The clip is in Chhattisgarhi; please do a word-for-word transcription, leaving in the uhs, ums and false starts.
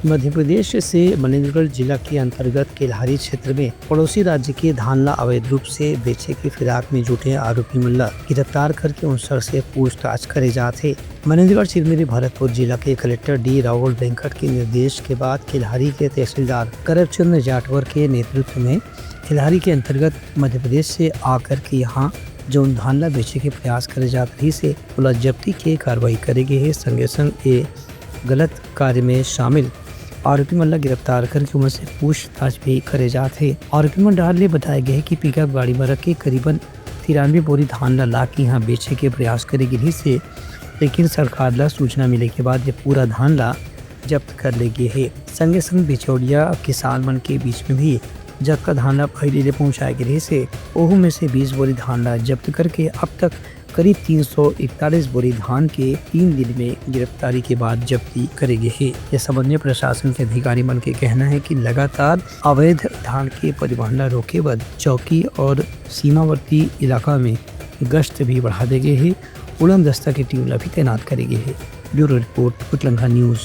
मध्य प्रदेश से मनेंद्रगढ़ जिला के अंतर्गत केल्हारी क्षेत्र में पड़ोसी राज्य के धान ला अवैध रूप से बेचे के फिराक में जुटे आरोपी मन ला गिरफ्तार करके उन सर से पूछताछ करे जात हे। मनेंद्रगढ़ चिरमिरी भरतपुर जिला के कलेक्टर डी राहुल वेंकट के निर्देश के बाद केल्हारी के तहसीलदार करमचंद जाटवर के नेतृत्व में केल्हारी के अंतर्गत मध्य प्रदेश से आकर के यहाँ जौन धान ला बेचे के प्रयास करे जात रहिस हे, ओला जब्ती के कार्रवाई करे गे हे। संगे संग ए गलत कार्य में शामिल आरोपी मन ला गिरफ्तार करके उमन से पूछताछ भी करे जात हे। आरोपी मन डहार ले बताए गए हे कि पिकअप गाड़ी में रख के करीबन तिरानवे बोरी धान ला ला के यहाँ बेचे के प्रयास करे गे रहिस हे, लेकिन सरकार ला सूचना मिले के बाद ये पूरा धान ला जब्त कर ले गे हे। संगे संग बिचौलिया किसान मन के बीच में भी जतका धान ला पहिली ले पहुंचाए गे रहिस हे, ओहू में से बीस बोरी धान ला जब्त करके अब तक करीब तीन सौ इकतालीस बोरी धान के तीन दिन में गिरफ्तारी के बाद जब्ती करे गे हे। ये संबंध में प्रशासन के अधिकारी मन के कहना है कि लगातार अवैध धान के परिवहन ला रोके बर चौकी और सीमावर्ती इलाका में गश्त भी बढ़ा दे गे हे। उड़न दस्ता की टीम ला भी तैनात करे गे हे। Bureau report, Utlangha news.